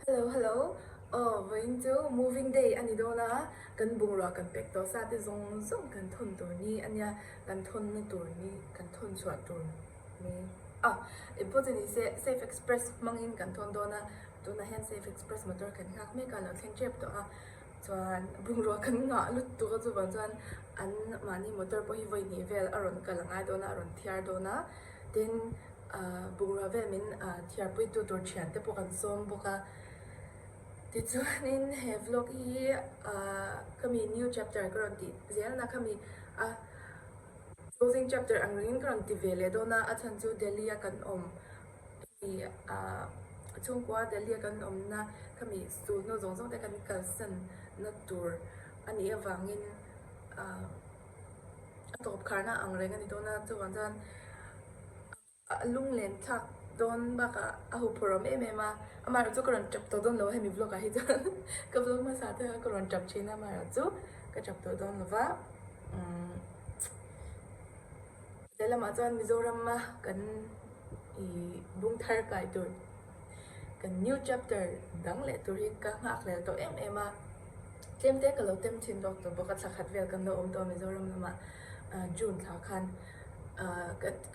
Hello hello aw vawiin chu moving day a ni dawn a kan bungrua kan pek tawh sa te zawng zawng kan thawn tur ni a nia kan thawnna tur ni kan thawn chhuah tur ni a engpawh chu ni se safe express hmangin kan thawn dawn a tunah hian safe express motor kan nghak mek a lo thleng tep tawh a chuan bungrua kan ngah lutuk a chuvang chuan an mahni motor pawh hi vawi hnih vel a rawn kal a ngai dawn a a rawn thiar dawn a tin. Bungrua vel min thiarpuitu tur thian te pawh kan sawm bawk a. Tichuanin he vlog hi khami new chapter ka rawn tih zel na khami a closing chapter ang rengin ka rawn ti ve leh dawn a, a chhan chu Delhi a kan awm hemi chhungkua Delhi a kan awmna khami sulhnu zawng zawng te kan kalsan na tur a nih avangin a tawp kharna ang reng a ni dawn a, chuvang chuan a lunglen thlak dawn bakah a huphurh awm em em a, amaherawh chu ka rawn tap tawh dawn lo a hemi vlog ah hi chuan ka vlog hmasa te kha ka rawn tap thin a amaherawh chu ka tap tawh dawn lo va umm lehlamah chuan Mizoram a kan ih bung thar kai tur kan new chapter dang leh tur hi ka nghak hlel tawh em em a tlem te ka lo tem thin bawk tawh bawk a thla khat vel kan lo awm tawh a Mizoram lamah June thla khan ah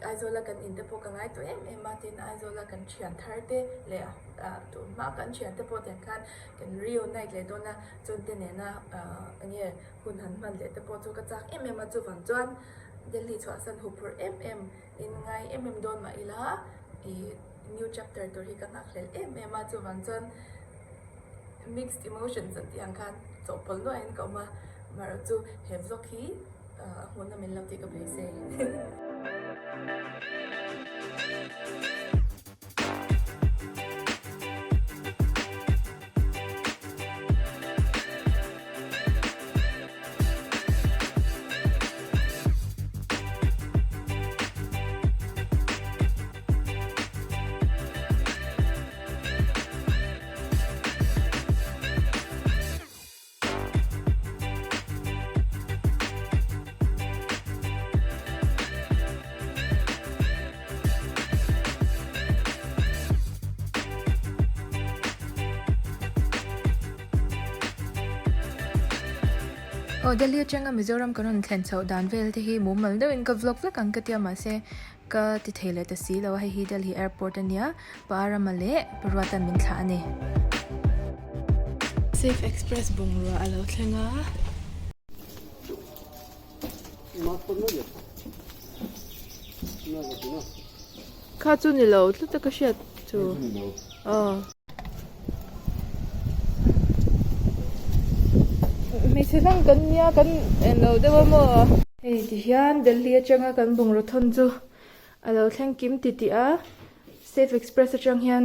Aizawl a kan in te pawh ka ngai tawh em em a tin Aizawl a kan thian thar te leh ah tun hma kan thian te pawh tiang khan kan reunite leh dawn a chungte nena ah enge hun han hman leh te pawh chu ka chak em em a chuvang chuan Delhi chhuahsan huphurh em em in ngai em em dawn mah ila ih new chapter tur hi ka nghakhlel em em a chuvang chuan mixed emotions an tih ang khan chawhpawlh nuahin ka awm a marawh chu he vlog hi a hmuhnawm in lo tih ka beisei. Aw Delhi atanga Mizoram kan rawn thlen chhoh dan vel te hi mumal deuhin ka vlog vek ang ka tia mahse ka ti thei leh ta si lo a hei hi Delhi airport ania Parama leh Paruatan min thlah a ni. Safe Express bungrua a lo thleng a. Kha chu ni lo tlat a ka hriat chu aw. Hmeichhe hlang kan nia kan en lo deuh a maw. Hei tihian Delhi atanga kan bungraw thawn chu a lo thleng kim titih a Safe Express atang hian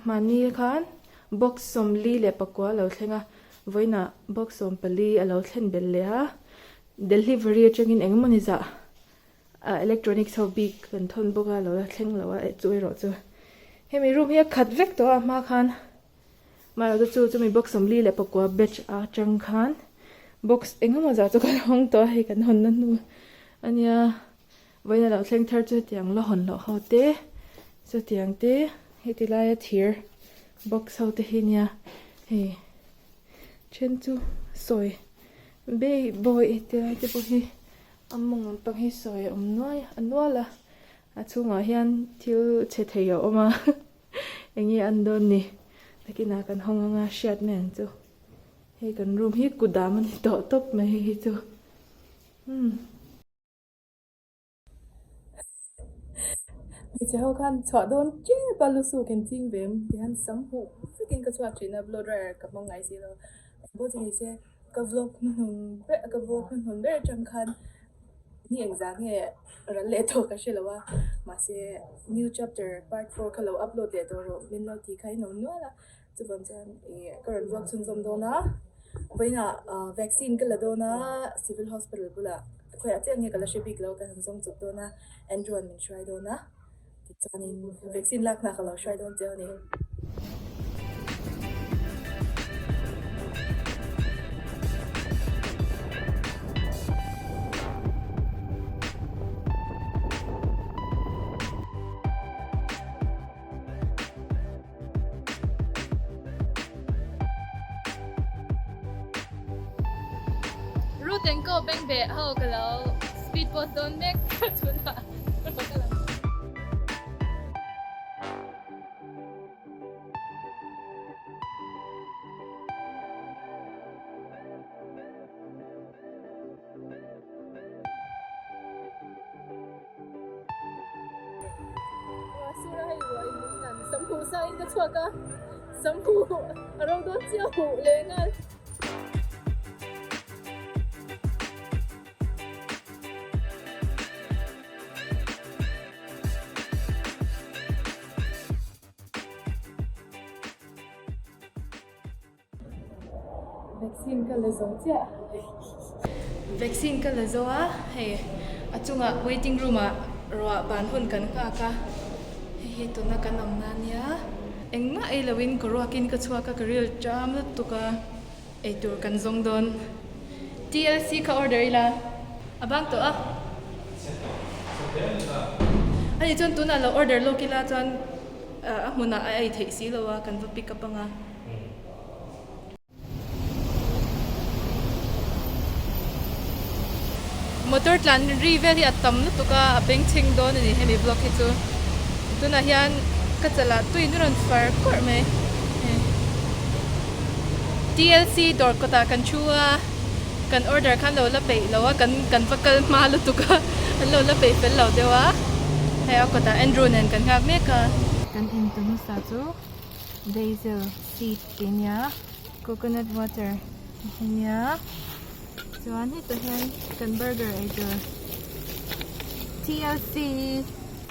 mahni khan box 40 leh 9 a lo thleng a vawiinah box 14 a lo thlen belh leh a delivery atangin engemaw ni zah ah electronics ho bik kan thawn bawk a lo la thleng lo a chu erawh chu hemi room hi a khat vek tawh a hma khan amaherawhchu chu chumi box 49 batch atang khan box engemaw zah chu kan hawng tawh a hei kan hawnna hnu ania vawiin a lo thleng thar chu hetiang la hawn loh ho te chutiang te heti laia thir box ho te hi nia hei then chu sawi bei bawi ti lai te pawh hi. A mawng lampang hi sawi a awm nuai a nual a a chhungah hian thil chhe thei a awm a eng nge an dawn ni nakinah kan hawng anga hriat mai ang chu hei kan room hi kudam a ni tawh tawp mai hei hi chu umm. Hmeichhe ho khan chhuah dawn tep a lusuk in ching ve em tihian sam huh vekin ka chhuak thin a blow dryer ka hmang ngai si lo engpawh chu ni se. Ka vlog hnuhnun ber ka vlog hnuhnun ber atang khan ni engzah nge ral leh tawh ka hre lo a mahse new chapter part 4 kha lo upload leh tawh rawh min lo tih kha in awm nual a chuvang chuan ih ka rawn vlog chhunzawm dawn a vawiinah ah vaccine ka la dawn a civil hospital bulah khawiah chiah nge ka la hre bik lo ka han zawng chawp dawn a Andrew an min hruai dawn a. Tichuanin vaccine lak hna ka lo hruai dawn che a ni. Root and Co bengbeh ho ka lo speed boat dawn mek tunah ka lo kal ang. Sura hei ruah in min nan samhu sa in ka chhuak a samhu a ro dawn chiah huh leh nghal. Vaccine ka la zo chiah. Vaccine ka la zo a, hei a chungah waiting room ah ruah ban hun kan nghak a, hei hi tuna kan awm na nia. Engmah ei loin ka ruakin ka chhuak a, ka ril ṭam lutuk a, eitur kan zawng dawn. TLC ka order ila a bang tawh a. Ani chuan tunah lo order lawk ila chuan a hmunah a ei theih si lo a, kan va pick up anga. Motor tlan ri vel hi a tam lutuk a, a bengchheng dawn a ni hemi vlog hi chu. Tunah hian ka chalah tuin a rawn far kuarh mai. TLC dawr kawtah kan thu a, kan order khan lo la peih lo a, kan kan va kal hma lutuk a, an lo la peih fel lo deuh a. Hei a kawtah Andrew nen kan nghak mek a. Kan intu hmasa chu basil seed tih nia coconut water a nia chuan hetah hian kan burger ei tur T_L_C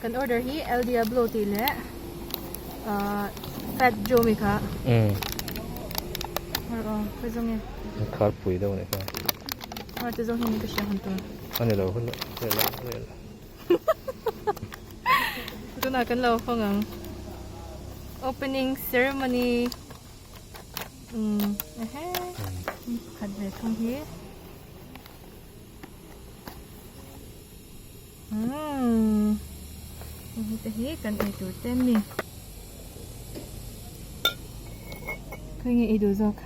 kan order hi El Diablo tih leh ahh fat joe mi kha aw ka zawng e khar pui deuh anih kha aw ti zawng hian ka hria han tur a ni lo hun vel a vel Tunah kan lo hawng ang. Opening ceremony. Umm ehe pakhat ve thung hi. Umm hei te hi kan ei tur te ani. Khawnge ei duh zawk.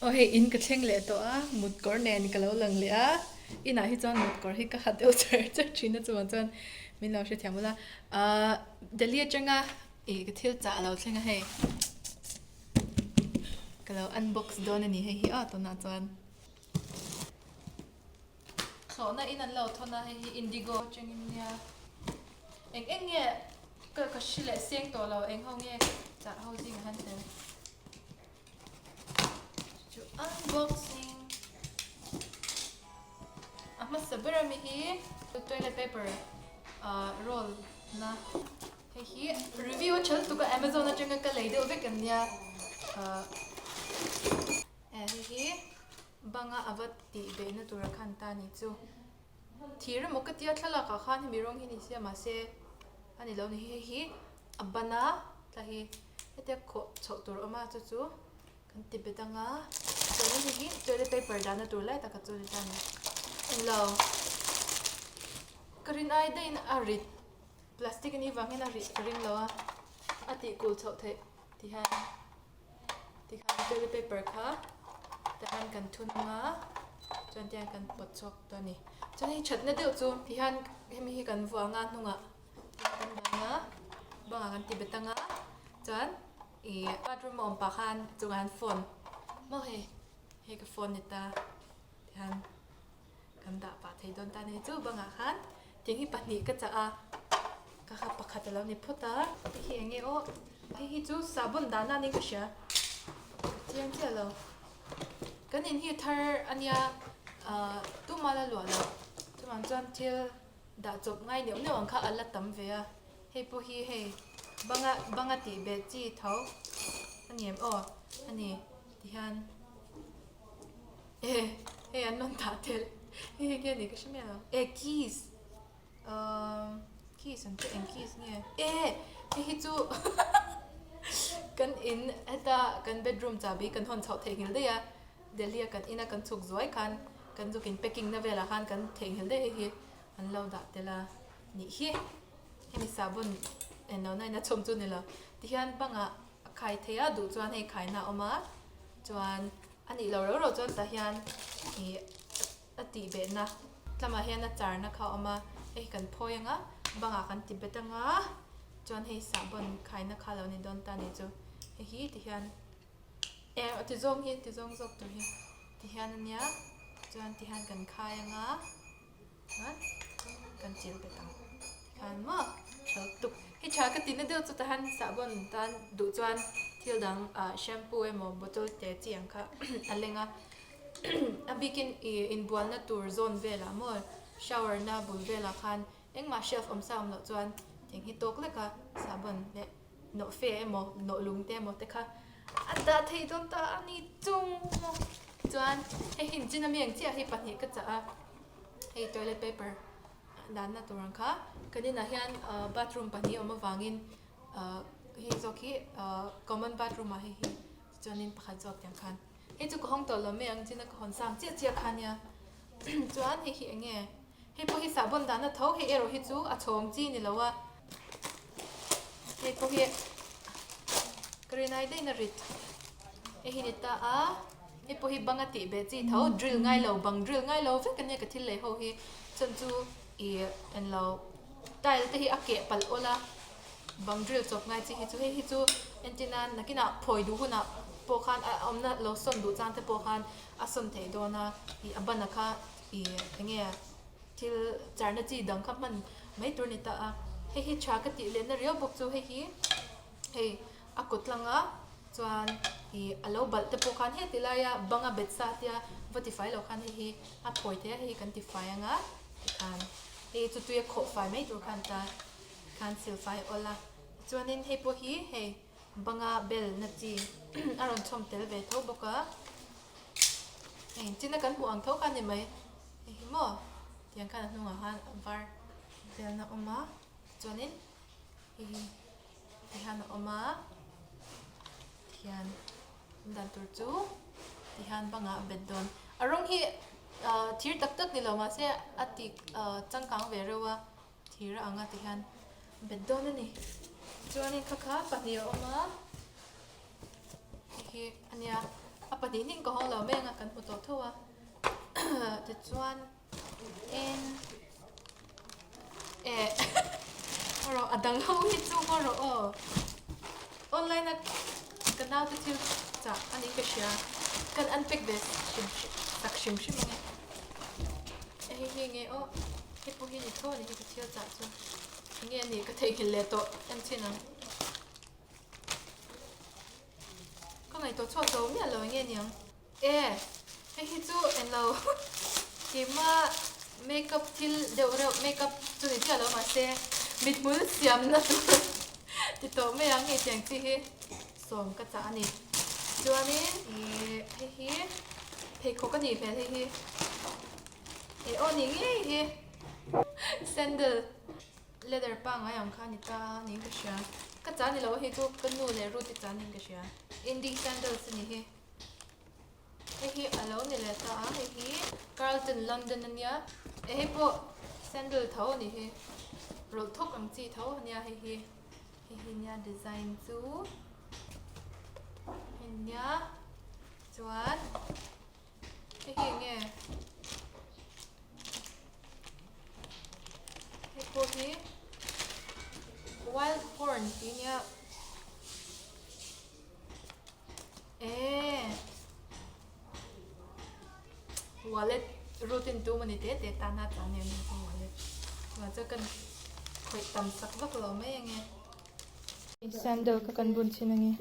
Aw hei in ka thleng leh tawh a, mut kawr nen ka lo lang leh a, inah hi chuan mut kawr hi ka ha deuh char char thin a chuvang chuan min lo hrethiam ula. Ahh Delhi atanga ih ka thil chah a lo thleng a hei, ka lo unbox dawn a ni hei hi aw tunah chuan. Thlawhna in an lo thawn a, hei hi indigo atangin nia eng eng nge ka ka hri leh seng tawh lo eng ho nge chah ho zingah hian tel chu unboxing a hmasa ber ami hi toilet paper ah roll na hei hi review a tha lutuk a amazon atanga ka lei deuh vek an nia ah hei hi. Banga a va tih behna tura khan ta ni chu. Thir emaw ka tia thlalak ah khan hemi rawng hi ni sia mahse a ni lo ni hei hi a ban a tla hi hetia khawh chhoh tur a awm a chu chu kan ti bet anga chuanin hei hi toilet paper dahna tur lai taka chu a ni ta a ni. Englo ka rin ai daihin a rit plastic a nih vangin a rit ka ring lo a a tih kul chhoh theih ti hian. Tikhan toilet paper kha tihian kan thun anga chuan tihian kan pawt chhuak ta a ni. Chuan hei thatna deuh chu tihian hemi hi kan vuah anga hnungah tihian kan dah anga bangah kan ti bet anga chuan ih bathroom a awm pah khan chungah hian phone maw hei hei ka phone ni ta tihian kan dah pah thei dawn ta a ni chu bangah khan tiang hi pahnih ka chah a ka kha pakhat a lo ni phawt a hei hi eng nge aw hei hi chu sahbawn dahna aniin ka hria chiang chiah lo kan in hi thar a nia ah tumah la luah loh chuvang chuan thil dah chawp ngai neuh neuh ang kha a la tam ve a hei pawh hi hei banga banga tih beh chi tho a ni em aw a ni tihian. E hei an rawn dah tel hei hei nge ni ka hre miah lo e keys umm keys an chu eng keys nge e hei hi chu kan in heta kan bedroom chahbi kan hawn chhoh theihnghilh daih a Delhi a kan ina kan chhuk zuai khan kan zuk in packing na velah khan kan theihnghilh daih hei hi an lo dah tel a nih hi hemi sahbawn. en lo na in a chhawm chu ni lo. Tihian bangah a khai thei a duh chuan hei khaina a awm a chuan a nih loh rau rau chuan tah hian ih a tih behna tlamah hian a charna kha a awm a hei kan phawi ang a bangah kan ti bet ang a chuan hei sahbawn khaina kha a lo ni dawn ta a nih chu hei hi tihian eh a ti zawng hi ti zawng zawk tur hi tihian a nia chuan tihian kan khai ang a. Chuan kan chil bet ang tikhan maw tha tuk hei tha ka tihna deuh chu tahan sahbawn tan duh chuan thil dang ah shampoo emaw bottle te chi ang kha a leng a a bikin ih inbualna tur zawn velah maw shower na bul velah khan engmah shelf awm sa awm loh chuan thing hi tawk lek a sahbawn leh nawh fe emaw nawh lung te emaw te kha a dah thei dawn ta a ni chung maw chuan hei hi chin ami ang chiah hi pahnih ka chah a. Hei toilet paper danna tur ang kha kan inah hian ahh bathroom pahnih a awm avangin ahh hei zawk hi ahh common bathroom ah hei hi tichuanin pakhat zawk tiang khan hei chu ka hawng tawh lo mai ang chin a ka hawn sang chiah chiah kha nia chuan hei hi eng nge hei pawh hi sahbawn dahna tho hei erawh hi chu a chhawng chi ni lo a hei pawh hi ka rinai daih na rit hei hi ni ta a. Hei pawh hi bang a tih beh chi tho, drill ngai lo, bang drill ngai lo vek a nia ka thil lei ho hi. Chuan chu ih en lo tile te hi a keh palh awl a, bang drill chawp ngai chi hi chu hei hi chu entir nan nakinah phawi duh hunah pawh khan a awmna lo sawn duh chang te pawh khan a sawn theih dawn a, ih a ban a kha ih eng nge thil charna chi dang kha hman mai tur a ni ta a. Hei hi tha ka tih lehna riau bawk chu hei hi hei a kawt lang a chuan ih a lo balh te pawh khan heti laia banga bet sa tia va tifai loh khan hei hi a phawi thei a hei hi kan tifai ang a tikhan hei chu tui a khawh fai mai tur khan ta khan sil fai awl a chuanin hei pawh hi hei banga bel na chi a rawn chhawm tel ve tho bawk a hei china kan hmuh ang tho kha a ni mai hei hi maw tiang khan a hnungah khan a var velna a awm a chuanin hei hi. Tihian a awm a, tihian dan tur chu tihian bangah a bet dawn. A rawng hi ah thir tak tak ni lo mahse a ti ah changkang ve reuh a, thir a ang a tihian bet dawn a ni. Chuanin kha kha pahnih a awm a, hei hi a nia a pahnih hnih ka hawng lo mai ang a kan hmu tawh tho a tichuan. En eh rawh a dang ho hi chu maw rawh aw online a ka nau te thil chah a nih ka hria kan unpack ve hrim hrim tak hrim hrim ang e eh hei hi nge aw hei pawh hi ni tho a ni hi ka thil chah chu enge a nih ka theihnghilh leh tawh en chhin ang. Ka ngaihtuah chhuak zo miah lo enge niang. E, hei hi chu englo keima makeup thil deuh reuh makeup chu ni chiah lo mahse mithmul siamna tur ti tawh mai ang hei tiang chi hi sawm ka chah a ni. Chuanin ih hei hi pheikhawk a nih hmel hei hi eh aw ni ngei hi sandal. Leather pangngai ang kha a ni ta a niin ka hria. Ka cha ni lo a hei chu ka nu leh Ruth i cha niin ka hria. Indie sandals a ni hi. Hei hi a lo ni leh ta a, hei hi Carlton London a nia. Eh hei pawh sandal tho a ni hi. Rawlh thawk ang chi tho a nia hei hi. Hei hi nia design chu. Hei nia chuan hei hi eng nge? Hei pawh hi wild horn tih nia eee wallet routine tum a ni te te tana tlan nen a wallet chuan chu kan khawih tam sak vak lo mai ange. Sandal kha kan bun thin ange.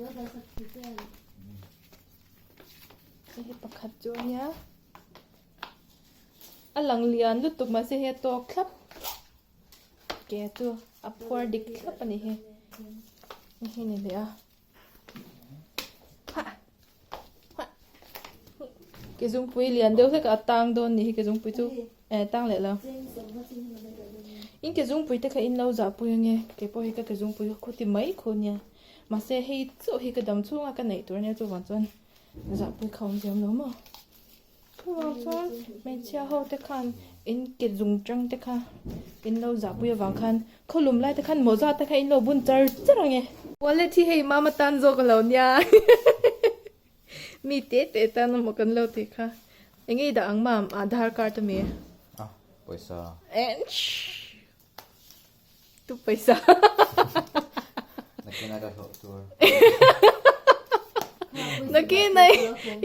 Hei hi pakhat chu ania. A lang lian lutuk mahse hei a tawk thlap ke chu a phuar dik thlap a ni hi hei hi ni leh a hah hah ke zungpui lian deuh hlek a tang dawn ni hi ke zungpui chu eh tang leh lo in ke zungpui te kha in lo zah pui ange kei pawh hi ka ke zungpui kha khuti mai khu nia mahse hei chauh hi ka dam chhunga ka neih tur ania chuvang chuan zah pui kha awm ziam lo maw. Chuvang chuan hmeichhia ho te khan In ke zung tang te kha in lo zahpui avang khan khawlum lai te khan mawza te kha in lo bun char char ang e. Wallet hi hei mama tan zawk a lo nia mi te te tan emaw kan lo tih kha eng nge i dah ang mam aadhaar card ami? A pawisa. Tu pawisa. Nakin a ka hlawh tur. Nakin a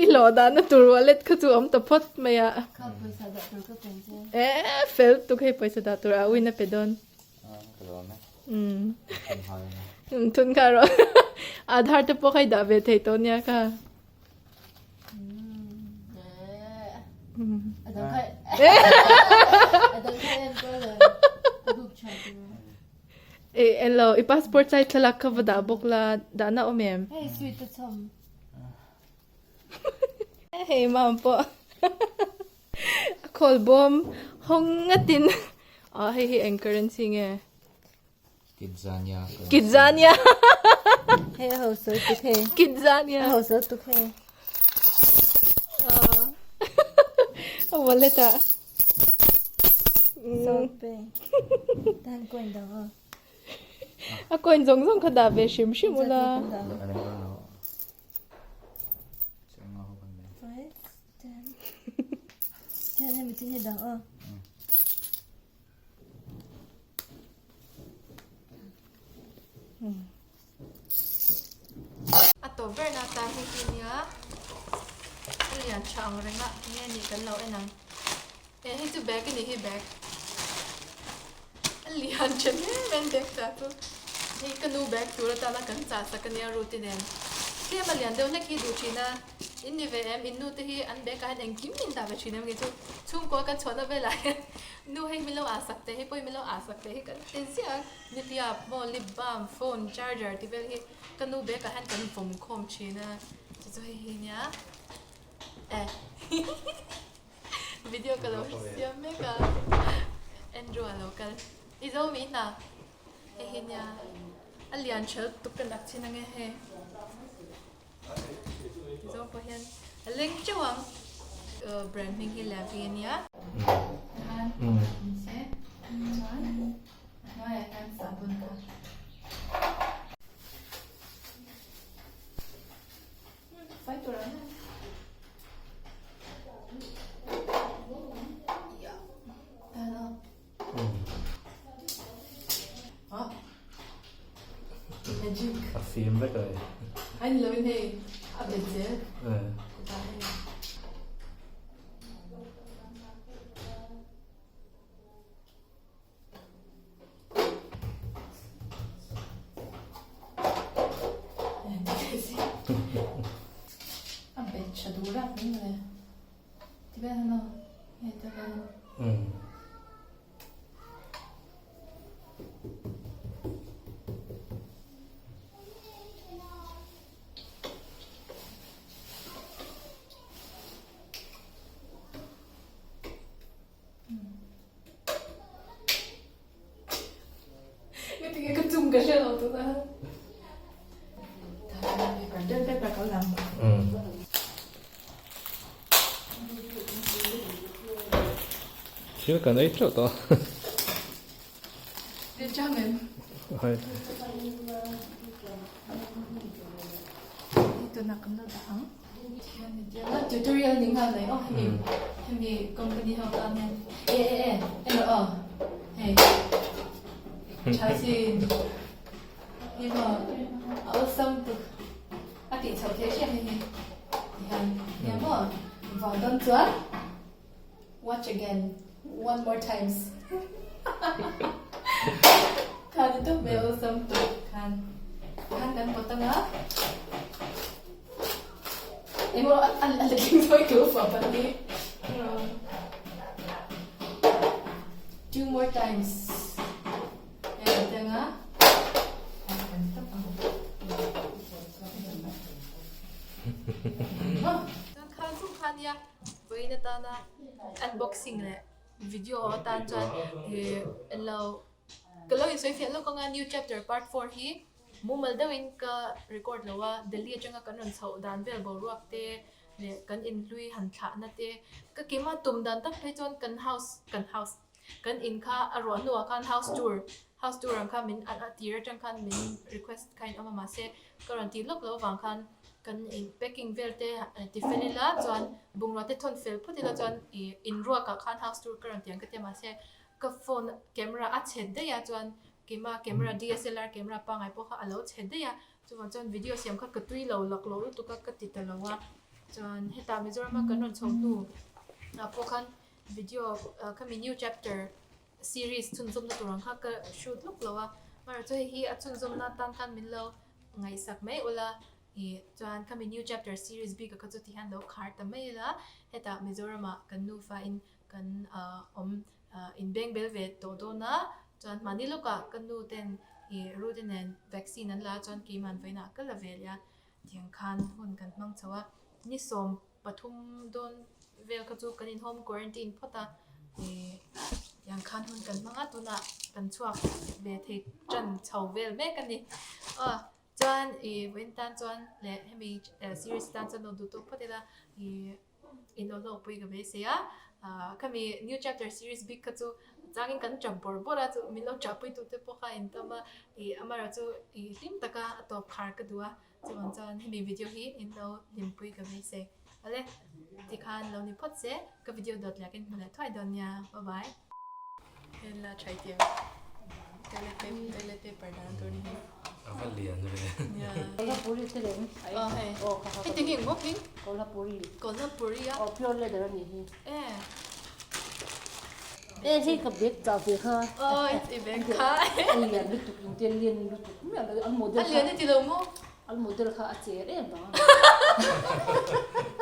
i hlawh dahna tur wallet kha chu awm ta phawt mai a. Kha pawisa dah tur ka pen che. Eh fel tuk hei pawisa dah tur a uin a pe dawn. Ka lawm e. Um. Thun nghal ania. Um thun nghal rawh. Aadhaar te pawh kha i dah ve thei tawh nia kha. Eh hello i passport size thlalak kha va dah bawk la dahna awm em? Hei sweet a chhawm. Hei mam pawh a khawl bawm hawng ngatin ah hei hi eng currency nge? Kidzania. Kidzania. Hei a hausa tuk hei. Kidzania. A hausa tuk hei. A wallet ah. Salt pe. Tan coin dang a. A coin zawng zawng kha dah ve hrim hrim ula. Five, ten. Ten hemi chin hi dang a. A tawp ber na tan hei hi nia a lian tha ang reng a enge nih kan lo en ang eh hei chu bag a nih hi bag a lian tha em em bag ta chu hei ka nu bag tur atana kan chah sak ania route nen tlem a lian deuh hlek hi duh thin a. In ni ve em? In nu te hi an bag ah hian engkim min dah ve thin em nge chu chhungkua kan chhuahna velah hian nu hei min lo ah sak teh hei pawh hi min lo ah sak teh hi kan ti ziah a nihliap maw lip balm phone charger tih vel hi ka nu bag ah hian kan vawm khawm thin a chu chu hei hi nia eh video ka lo siam mek a Andrew a lo kal i zo mi hna hei hi nia a lian ṭhel tuk ka nak chin ange hei. Zawng pawh hian a leng teuh ang. Brand hming hi Levi a nia. Khan ni se chuan a hnuaiah hian sabun kha. Fai tur ang. Ya. Tano. Ah. Magic. A fim vek a ni. Ai ni lovin hei a bet zel. Eh. Kutah hei. A bet tha duh rap mai mawle. Ti vel han aw. Hei ta vel. Um. Ngatinge ka chung ka hre lo tuna. Paper deuh paper ka lam. Thil kan ei teuh tawh. Dil chang em. Hai. Tuna kan lo dah ang. Tutorial ni nghal mai aw hemi hemi company ho tan hian e e e emaw aw hei tha sin hi maw a awlsam tuk a tih chhoh theih hriat hei hi tihian nia maw vang dawn chuan watch again one more times khan ni tawp mai awlsam tuk khan khan kan pawt anga engemaw a letling sawi tur fah pah hi two more times hei kan ti anga kan tawp ang chuan khan chu kha nia vawiin atana unboxing leh video atan chuan ih lo ka lo insawi fiah lawk anga new chapter part 4 hi mumal deuhin ka record lo a Delhi atanga kan rawn chhoh dan vel boruak te. leh kan inhlui han thlahna te ka keimah tum dan tak phei chuan kan house kan house kan in kha a ruah hnuah khan house tour house tour ang kha min a tir atang khan min request kha in awm a mahse ka rawn tih lawk loh avang khan kan in packing vel te ti fel ila chuan bungrua te thawn fel phawt ila chuan ih inruakah khan house tour ka rawn ti ang ka ti a mahse ka phone camera a chhe daih a chuan keimah camera DSLR camera pangngai pawh kha a lo chhe daih a chuvang chuan video siam kha ka tui lo lak loh lutuk a ka ti ta lo a chuan hetah Mizoram a kan rawn chho hnu ah pawh khan video khami new chapter series chhunzawmna tur ang kha ka shoot lawk lo a amaherawhchu hei hi a chhunzawmna atan khan min lo ngaihsak mai ula ih chuan khami new chapter series bik ah kha chu ti hian lo khar ta mai ila hetah Mizoram ah kan nufa in kan awm inbeng bel ve tawh dawn a chuan mahni lawkah ka nu ten ih Ruth-i nen vaccine an la a chuan keimah an vawiinah ka la ve leh a tiang khan hun kan hmang chho a ni 13 dawn vel kha chu kan in home quarantine phawt a ih tiang khan hun kan hmang a tunah kan chhuak ve thei tan chho vel mek a ni aw chuan ih vawiin tan chuan leh hemi series tan chuan lo duh tawk phawt ila ih. Inawhlawk pui ka beisei a, khami new chapter series bik kha chu changin kan tap bawrh bawrh a chu min lo tah pui tute pawh kha in tam a, ih amaherawh chu ih hlim taka a tawp khar ka duh a, chuvang chuan hemi video hi in lo hlimpui ka beisei. Awle tikhan lo ni phawt se ka video dawt leh ka inhmu leh thuai dawn nia, bye bye. Heng la tha tiang toilet paper toilet paper dan tur ni hi. A va lian ve. Nia. Kolhapuri te lem. Aw hei. Aw kha kha. Hei tinge ngawk in? Kolhapuri. Kolhapuri a. Aw pure leather a nih hi. E. E hei ka bag chah ve kha. Aw i bag kha. A lian lutuk in te lian lutuk miah lo an model kha. A lian i ti lo maw? An model kha a cher em vang a.